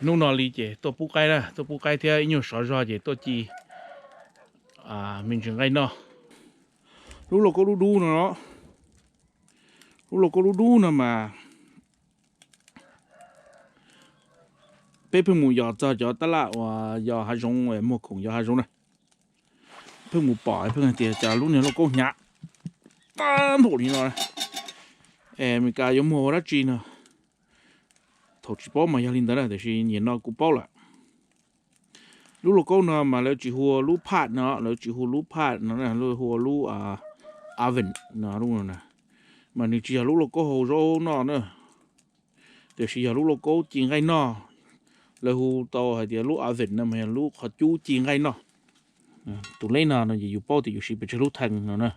Hnub no li ces tuaj pub qaib na, tuaj pub qaib thiab ib nyuag sov zog ces tuaj ci me ntsis nqaij noj. Lub lauj kaub dub dub no, lub lauj kaub dub dub no mas peb pheej mus yos txog cov tab laj uas yos hav zoov, muag khoom yos hav zoov na. Pheej mus pom pheej hais tias cas lub niag lauj kaub hnyav tag npaum li no. Es Meskas yuav muag ua dab tsi no, thaum tsis paub mas yog li ntawd na, tiam sis nim no kuv paub lawm. Lub lauj kaub no mas lawv tsis hu ua lub phaj no, lawv tsis hu ua lub phaj no, lawv hu ua lub oven no, lub no na. Mas nws tsis yog lub lauj kaub hau zaub noj na, tiam sis yog lub lauj kaub ci nqaij noj. Lawv hu tau hais tias lub oven no mas yog lub qhov cub ci nqaij noj. Tus leb no no ces yus paub tias yus siv pes tsawg lub thee no na.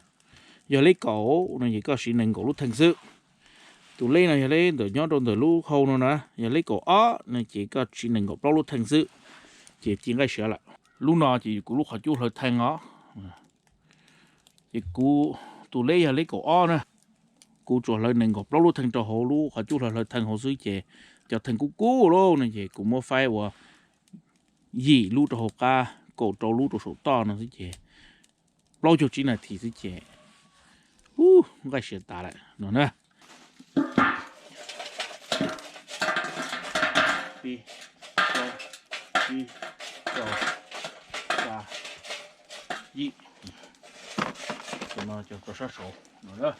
Yog leb kaum no ces koj siv nees nkaum lub thee xwb. Tus leb no yog leb ntawm nyob rau ntawm lub hau no na, yog leb kaum ob no ces koj siv nees nkaum plaub lub thee xwb, ces ci nqaij siav lawm. Lub no ces kuv lub qhov cub hlawv thee os. Ces kuv tus leb yog leb kaum ob na, kuv tsuas hlawv nees nkaum plaub lub thee rau hauv lub qhov cub hlawv hlawv thee hauv xwb ces cov thee kub kub lauj no ces kuv muab faib ua yim lub rau hauv qab, kaum rau lub rau saum toj no xwb ces plaub caug tsib nas this xwb ces nqaij siav tas lawm no na. Ib, plaub, tsib, rau, xya, yim. Tus no cov rau sab saud no.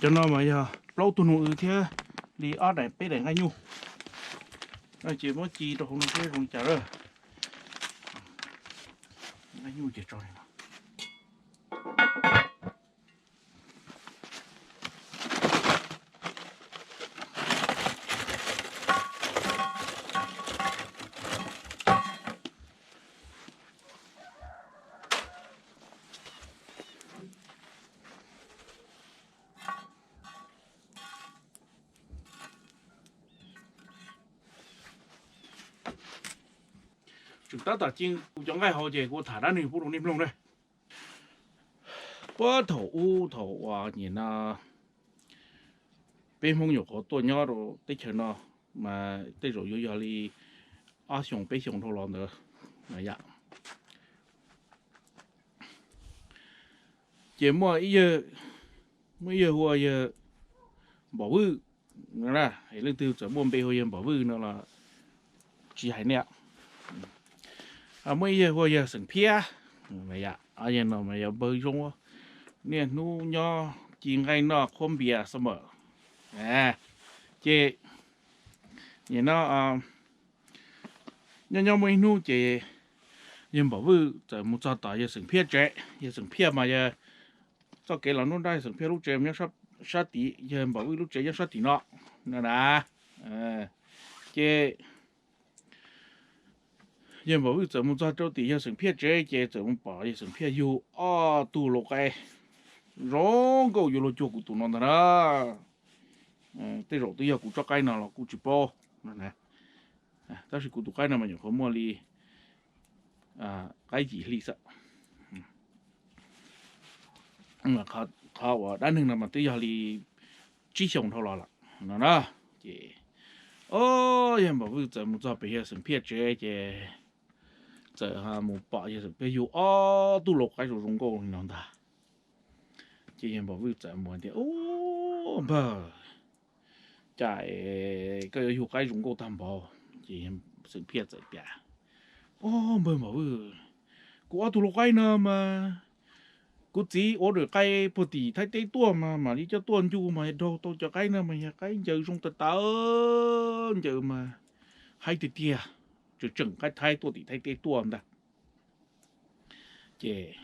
Cov no mas yog plaub tug nus thiab li ob daim peb daim nqaij nyuj. Ces muab ci rau hauv no seb zoo li cas lawm. Nqaij nyuj ces tso li no. Tseem tab tom ci kuv cov nqaij hauv ces kuv tham dab neeg pub rau nej mloog na. Puag thaum ub thaum uas nim no peb Hmoob nyuam qhuav tuaj nyob rau teb chaws no mas tej zaum yuav yog li ob xyoos peb xyoos dhau los ntawd yom. Ces muaj ib yawg, muaj ib yawg hu ua yawg Npom Vwj, es leej twg txawm muaj npe hu yawg Npom Vwj no los tsis hais nej. Muaj ib yawg hu ua yawg Xeem Phiab, yawg no mas yog npawg zoo, niaj hnub nyob ci nqaij noj qhuab npias xwb mas. Ces nim no nyob nyob muaj ib hnub ces yawg Npom Vwj txawm mus txog tom yawg Xeem Phiab tsev. Yawg Xeem Phiab mas yog txoj kev los nruab nrab, yawg Xeem Phiab lub tsev nyob sab tid, yawg Npom Vwj lub tsev nyob sab tim no no na. Ces yawg Npom Vwj txawm mus txog rau tim yawg Xeem Phiab tsev ces txawm mus pom yawg Xeem Phiab yug ob tug lau qaib zoo nkauj yuav luag cuag kuv tus no ntag na. Tej zaum twb yog kuv tsob qaib no los kuj tsis paub, tab sis kuv tus qaib no mas nyuam qhuav muaj li qaib yim hli xwb. Qhov uas dab neeg no mas twb yog li tsib xyoos dhau los lawm no na. Ces o, yawg Npom Vwj txawm mus txog pem yawg Xeem Phiaj tsev ces txawm mus pom yawg Xeem Phiaj yug ob tug lau qaib zoo zoo nkauj li no ntag. Ces yawg Npom Vwj txawm mus tias, Ub npawg, cas koj yuav yug qaib zoo nkauj tag npaum? Ces Xeem Phiaj txawm piav, Ub npawg Npom Vwj, kuv ob tug lau qaib no mas kuv txiv ua daim qaib puag tim Thaib teb tuaj mas mam li coj tuaj ncu mas raug tau cov qaib no mas yog qaib ncaws zoo tas tas, ncaws mas haib tiag tiag, tseem tseem qaib Thaib tuaj tim Thaib teb tuaj ntag. Ces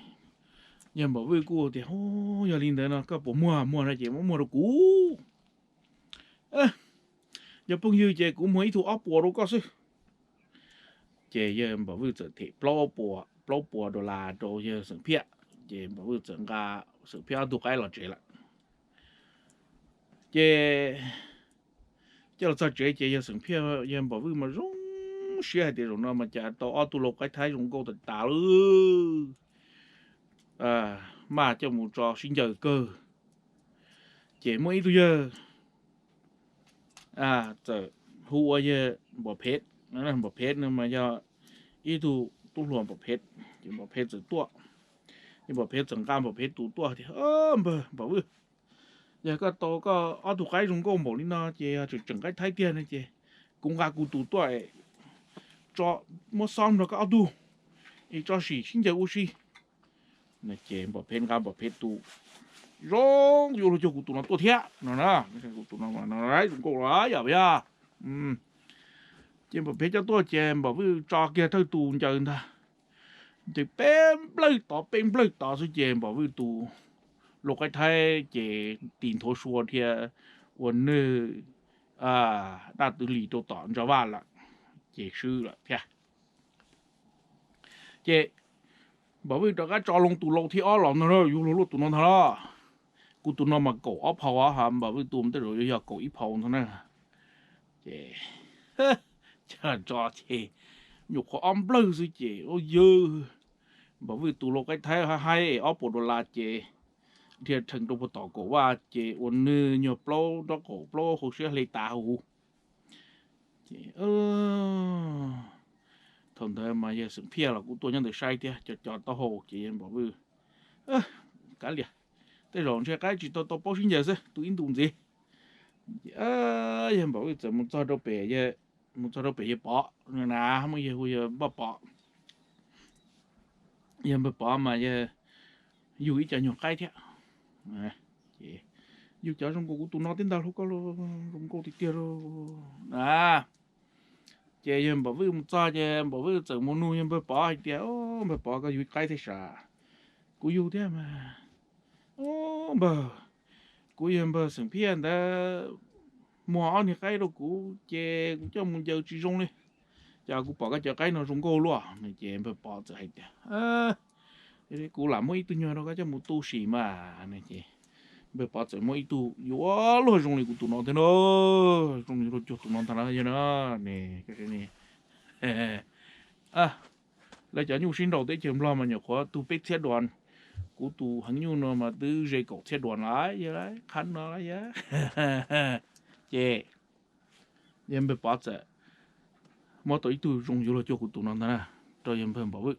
yawg Npom Vwj kuj tias, Yog li ntawd no koj puas muag? Muag no ces muab muag rau kuv. Yog phooj ywg ces kuv muag ib tug ob puas rau koj xwb. Ces yawg Npom Vwj txawm them plaub puas dollar rau yawg Xeem Phiaj, ces Npom Vwj txawm nqa Xeem Phiaj ob tug qaib los tsev lawm. Ces coj los txog tsev ces yawg Xeem Phiaj, yawg Npom Vwj mas zoo siab hais tias zaum no mas cas tau ob tug lau qaib thaib zoo nkauj tas tas lawm, maj coj mus tso sib ncaws kawg. Ces muaj ib tug yawg txawm hu ua yawg Npam Phev. Npam Phev no mas yog ib tug tub hluas Npam Phev. Ces Npam Phev txawm tuaj, yawg Npam Phev txawm nqa Npam Phev tus tuaj tias, Npawg Npam Vwj, yog koj tau koj ob tug qaib zoo nkauj npaum li no ces yog tseem tseem qaib thaib tiag no ces kuv nqa kuv tus tuaj, tso, muab xob nrog koj ob tug es tso sim sib ncaws ua si. Ces Npam Phev nqa Npam Phev tus zoo yuav luag cuag kuv tus no tuaj thiab no na. Kuv tus no zoo nkauj los yom yog. Ces Npam Phev coj tuaj ces Npam Vwj tso kiag thawj tus ncaws ntag. Ces peb nplawg tod peb nplawg tod xwb ces Npam Vwj tus lau qaib thaib ces tis nthuav sua dhia ua nwg daj twv lis rau tom ntsa vaj lawm, ces swb lawm thiab. Ces Npam Vwj rov qab tso loo tus lau thib ob los ntag, yuav luag luaj tus no ntag los. Kuv tus no mas kaum ob phau os, Npam Vwj tus mas tej zaum yuav yog kaum ib phau ntag na. Ces tso ces nyuam qhuav ob nplawg xwb ces ua yawg, Npam Vwj tus lau qaib thaib haib haib ob puas dollar ces dhia rhees rau puag tom kaum vaj ces ua nwg nyuag plaub nraub qaum plaub hauv siab hle tas huv. Ces thaum ntawd mas yawg Xeem Phiaj los kuj tuaj nyob ntawd saib thiab, cov cov taub hau ces yawg Npam Vwj kav liam, tej zaum ntshe qaib tsis tau tau paub sib ncaws xwb, tu ib ntus ntxiv. Yawg Npam Vwj txawm mus txog rau pem, mus txog rau pem yawg Pov na, muaj yawg hu yawg Npawg Pov. Yawg Npawg Pov mas yug ib co nyuag qaib thiab. Yug cov zoo nkaus kuv tus no thiab ntag lauj, koj zoo nkauj tiag tiag lauj na. Ces yawg Npam Vwj mus txog ces Npam Vwj txawm mus nug yawg Npawg Pov hais tias, Npawg Pov, koj yug qaib thiab sav? Kuv yug thiab mas. Npawg, kuv yawg Npawg Xeem Phiaj ntawd muag ob niag qaib rau kuv ces kuv coj mus ncaws tsis zoo li. Cas kuv pom koj cov qaib no zoo nkauj luaj no. Ces Npawg Pov txawm hais tias, kuv lam muab ib tug nyuag rau koj coj mus tu sim mas. Ces Npawg Pov txawm muab ib tug yuav luag zoo li kuv tus no thiab na, zoo li rau cuag tus no ntag na yog na. Lawv cov nyuj sib nraus teb chaws Nplog mas nyuam qhuav tug peb txhiab duas, kuv tus heev nyuj no mas twb ze kaum txhiab duas lawm, yog qhab no lawm yog. Ces yawg Npawg Pov txawm muab tau ib tug zoo yuav luag cuag kuv tus no ntag na, rau yawg Npawg Npam Vwj.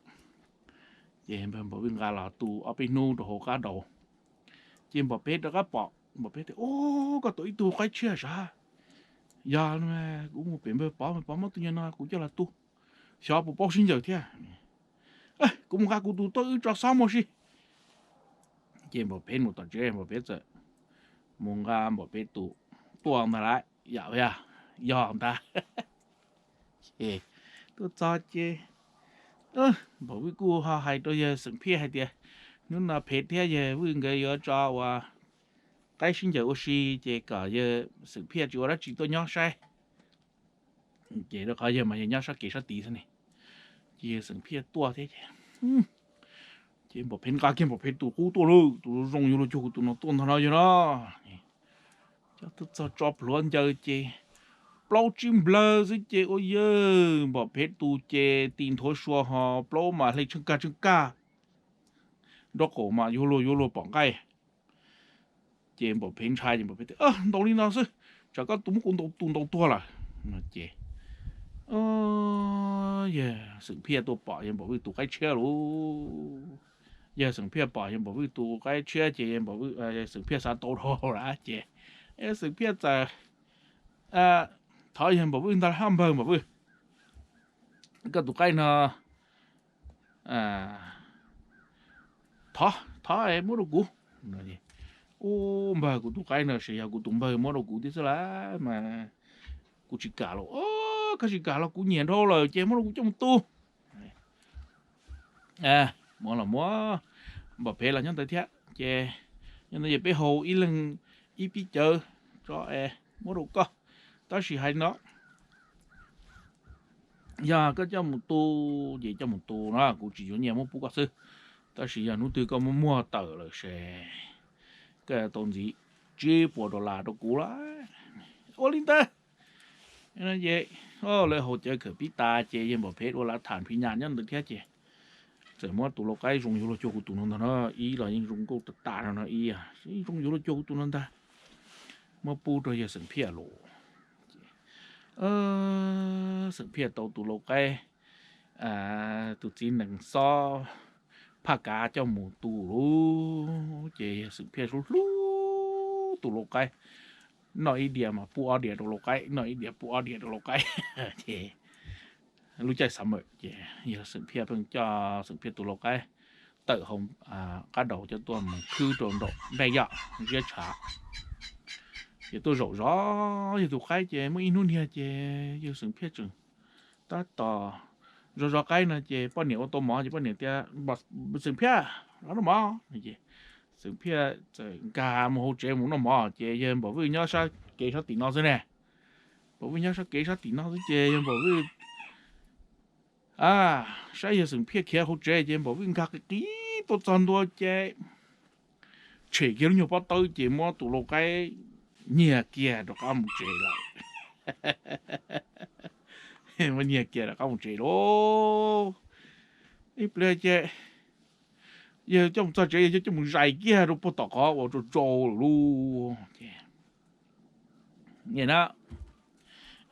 Ces yawg Npawg Npam Vwj nqa los tu ob peb hnub rau hauv qab daus. Ces Npam Phev rov qab pom, Npam Phev tias, Ub, koj tau ib tug qaib tshiab sav? Yog, kuv mus pem Npawg Pov, Npawg Pov muab tus nyuag no kuv coj los tu, xyov puas paub sib ncaws thiab. Kuv mus nqa kuv tus tuaj wb tso xob muag si. Ces Npam Phev mus tom tsev, Npam Phev txawm mus nqa Npam Phev tus tuaj ntag lauj, yam yog ntag. Ces tuaj txog ces Npam Vwj kuj ho hais rau yawg Xeem Phiaj hais tias, Hnub no Phev thiab yawg Vwj nkawd yuav tso ua qaib sib ncaws ua si, ces kom yawg Xeem Phiaj tsis ua dab tsi tuaj nyob saib. Ces rau qhov yawg mas yawg nyob sab kev sab tid xwb ne. Ces yawg Xeem Phiaj tuaj thiab ces, ces Npam Phev nqa kiag Npam Phev tus qub tuaj lauj, tus zoo yuav luag cuag kuv tus no tuaj ntag no yog no. Coj tuaj txog tso plhuav ncaws ces plaub tsib nplawg xwb ces ua yawg Npam Phev tus ces tis nthuav sua ho plaub mas hle tsheej kag tsheej kag, nraub qaum mas yuav luag yuav luag pom nqaij. Ces Npam Phev ntshai ces Npam Phev tias, Ntaus li no xwb, tsam koj tus muab kuv ntaus tus ntaus tuag lawm. Ces yawg Xeem Phiaj tuaj pom yawg Npam Vwj tus qaib tshiab lauj. Yawg Xeem Phiaj pom yawg Npam Vwj tus qaib tshiab ces Xeem Phiaj xav tau dhau lawm ces Xeem Phiaj txawm thov yawg Npam Vwj ntag, Npawg Npam Vwj, koj tus qaib no thov, thov muab rau kuv. Ub, npawg, kuv tus qaib no ces yog kuv tus npawg muab rau kuv thiab xwb las mas kuv tsis kam los. Koj tsis kam los kuv nyiam dhau lawm ces muab rau kuv coj mus tu. Muab los muab, Npam Phev los nyob ntawd thiab ces nyob ntawd ces peb haus ib leeg ib pib cawv tso es muab rau koj. Tab sis hais no, yog koj coj mus tu ces coj mus tu no kuv tsis yuav nyiaj muab pub koj xwb. Tab sis yog hnub twg koj muaj muag tawm lawm ces koj tau ntxiv tsib puas dollar rau kuv lawm. Ua li ntawd, Ces lawv haus cawv khawm pib tas ces yawg Npam Phem ua lav tham phim nyas nyob ntawd thiab ces txawm muab tus lau qaib zoo yuav luag cuag kuv tus no ntag no, ib los yeej zoo nkauj tas tas no no ib, zoo yuav luag cuag kuv tus no ntag. Muab pub rau yawg Xeem Phiaj lawm. Xeem Phiaj tau tus lau qaib, tus txiv nees xob phaj kav coj mus tu lawm ces yawg Xeem Phiaj hlub hlub tus lau qaib, noj ib diav mas pub ob diav rau lau qaib, noj ib diav pub ob diav rau lau qaib. Ces lub caij xav mawm ces yawg Xeem Phiaj pheej coj Xeem Phiaj tus lau qaib tawm hauv qab daus coj tuaj mus khwb rau nraum npej yaj ziab tshav. Ces tuaj zaum zov yawg tus qaib ces muaj ib hnub niag ces yawg Xeem Phiaj tseem tab tom zov zov qaib no ces poj niam ua tau mov ces poj niam tias, Xeem Phiaj, los noj mov. Xeem Phiaj txawm nkag mus hauv tsev mus noj mov ces yawg Npam Vwj nyob sab kev sab tim no xwb ne. Npam Vwj nyob sab kev sab tim no xwb ces yawg Npam Vwj saib yawg Xeem Phiaj khiav hauv tsev ces Npam Vwj nkag qis qis tuaj txog ntua ces tshem kiag lub nyuag pob tawb ces muab tus lau qaib nyiag kiag rov qab mus tsev lawm. Muab nyiag kiag rov qab mus tsev lauj. Ib pliag ces yawg coj mus txog tsev yawg coj mus zais kiag rau puag tom qhov uas tsau tsau lawm lauj. Ces na,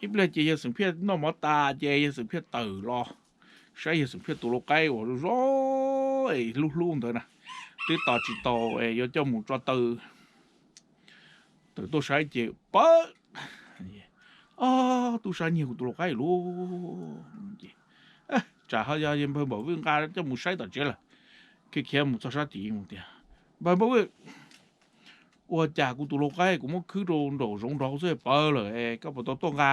ib pliag ces yawg Xeem Phiaj noj mov tas ces yawg Xeem Phiaj tawm los saib yawg Xeem Phiaj tus lau qaib uas zoo es hlub hlub ntawd na, twb tos tsis tau es yuav coj mus tso taw. Tawm tuaj saib ces pawv, ob tub sab nyiag kuv tus lau qaib lauj. Tsam ho yog yawg npawg Npam Vwj nqa coj mus saib tom tsev lawm. Khiav khiav mus txog sab tid mus tias, Npawg Npam Vwj, ua cas kuv tus lau qaib kuv muab khwb rau nraum zoov nraud xwb pawv lawm es koj puas tau tuaj nqa?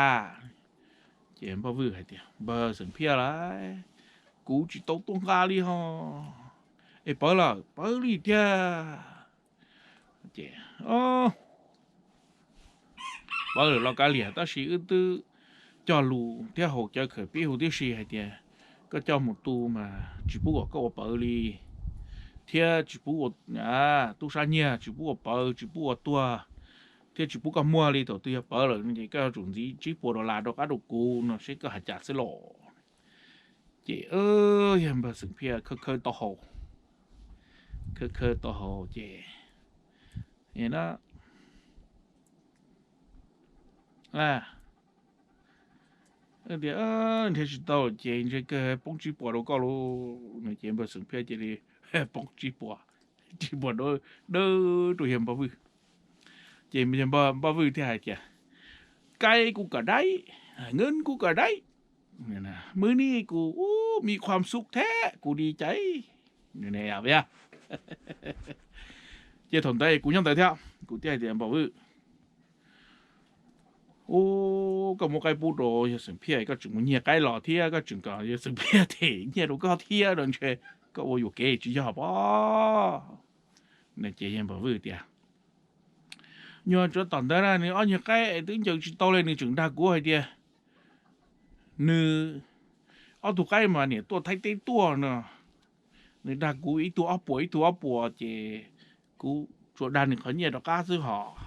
Ces Npawg Vwj hais tias, Npawg Xeem Phiaj lauj, kuv tsis tau tuaj nqa li ho, es pawv lawm, pawv li tiag. Ces pawv lawm los kav liam, tab sis wb twb cog lus thiab haus cawv khawm pib huv tib si hais tias koj coj mus tu mas tsis pub kom koj ua pawv li, thiab tsis pub ua, tub sab nyiag tsis pub ua pawv, tsis pub ua tuag, thiab tsis pub koj muag li. Thaum twg yog pawv lawm no ces koj yuav tsum ntxiv tsib puas dollar rov qab rau kuv no seb koj hais cas xwb los. Ces yawg npawg Xeem Phiaj khawb khawb taub hau, khawb khawb taub hau ces na, tias, Nrhiav tsis tau ces ntshe kawg poob tsib puas rau koj lauj. Ces npawg Xeem Phiaj cia li poob tsib puas, tsib puas dawb rau yawg npawg Vwj. Ces yawg npawg Vwj thiaj hais tias, Cái cũng cả đấy, ngân cũng cả đấy,มื้อนี้กูมีความสุขแท้ กูดีใจ. Ces thaum ntawd kuv nyob ntawd thiab, kuv thiaj hais tias, Npawg Vwj, ub, koj muab qaib pub rau yawg Xeem Phiaj, koj tseem mus nyiag qaib los thiab, koj tseem kom yawg Xeem Phiaj them nyiaj rau koj thiab no ntshe koj ua yuam kev tsis yog pob? Ces yawg npawg Vwj tias, Nyuag tsov tom ntawd na, nws ob nyuag qaib twb ncaws tsis tau li, nws tseem dag kuv hais tias nws ob tug qaib mas niam tuaj Thaib teb tuaj no, nws dag kuv ib tug ob puas ib tug ob puas ces kuv tsuas dag nws qhov nyiaj rov qab xwb hos.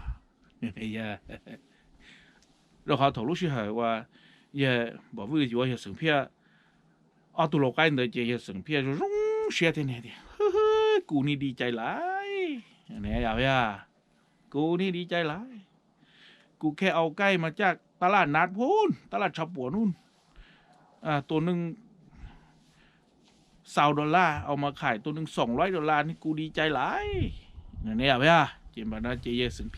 Rau qhov thaum lub sij hawm uas yawg npawg Vwj yuav yawg Xeem Phiaj ob tug lau qaib ntawd ces yawg Xeem Phiaj zoo zoo siab thiab tias, Kuv ni di cai lais, kuv ni di cai lais, kuv khe au kaij mas caj tab laj nab phun tab laj tshav puam nub, tua neeg xaus dollar, au mas khais tua neeg xoom laib dollar ne, kuv di cai lais. Ne, ces npam no ces yawg Xeem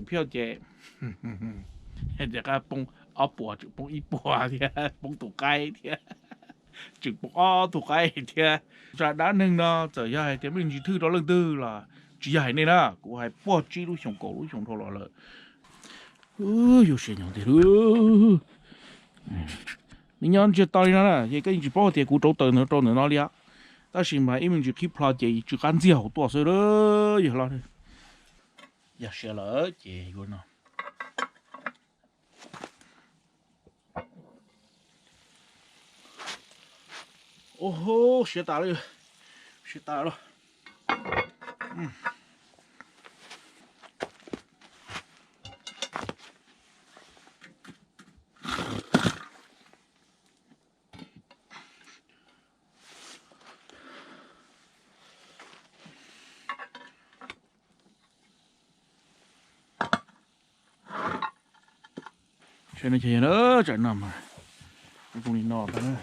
Phiaj ces rov qab poob ob puas, tseem poob ib puas thiab, poob tus qaib thiab, tseem poob ob tug qaib thiab. Zaj dab neeg no txawm yog hais tias me ntsis thwj rau leej twg los tsis yog hais nej na, kuv hais puag tsib lub xyoos kaum lub xyoo dhau los lawm. Yuav siab nyob tiag li. Nws nyob ntsiag to li no na, ces koj yeej tsis paub tias kuv rauv taws ntawd rau ntawm no li os. Tab sis mas ib me ntsis qhib plho ces tsw qab ntxiag hauv tuaj xwb yawg hlob. Yog siav lawm ces yuav no. Siav tas lawm, siav tas lawm. Saib no ces yog na, tsam no mas zoo li no tag na.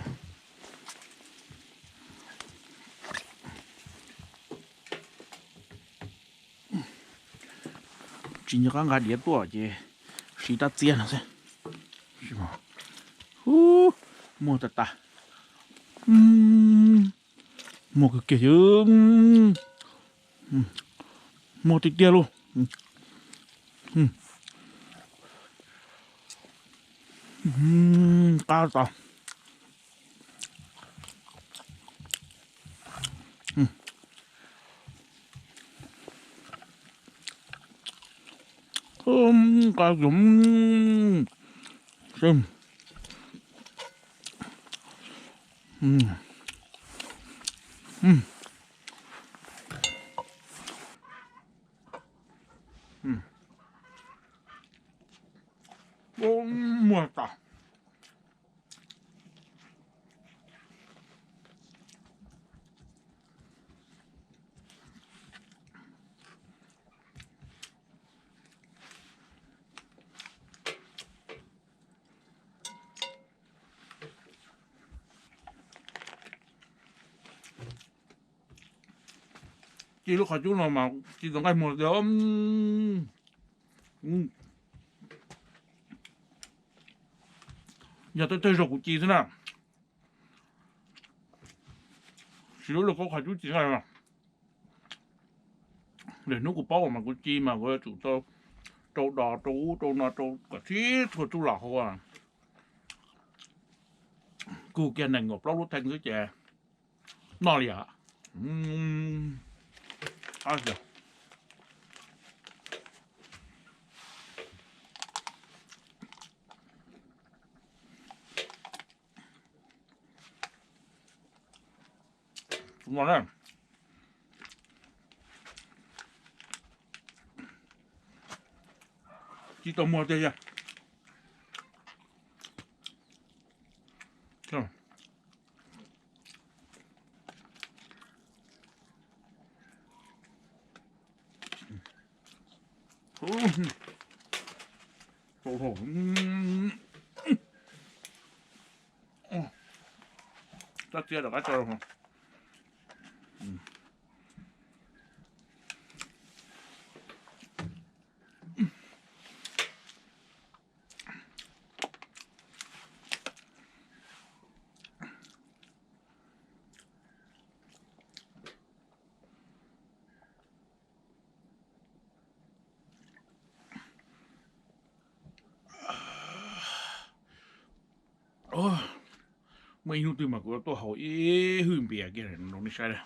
Tsis nco qab nqa diav tuaj ces siv rab txiab no xwb. Ub, muag tas tas. Muag kawg kiag, muag tiag tiag lauj. Qab tas. Qab, muag tas. Ci lub qhov cub no mas ci tau nqaij muag tiag. Yog tej zaug kuv ci xwb na, tsis lub lwj kaub qhov cub ci nqaij. Lwm hnub kuv paub mas kuv ci mas kuv yuav tsum rau dos rau ub rau no rau kom sib txhua txuj los hauv. Kug kiag nees nkaum plaub lub thee xwb ces noj li os. Ci tau muag tiag tiag. Rab txiab rov qab tso. Muaj ib hnub twg mas kuv tuaj haus ib hwj npias kiag rau nej saib.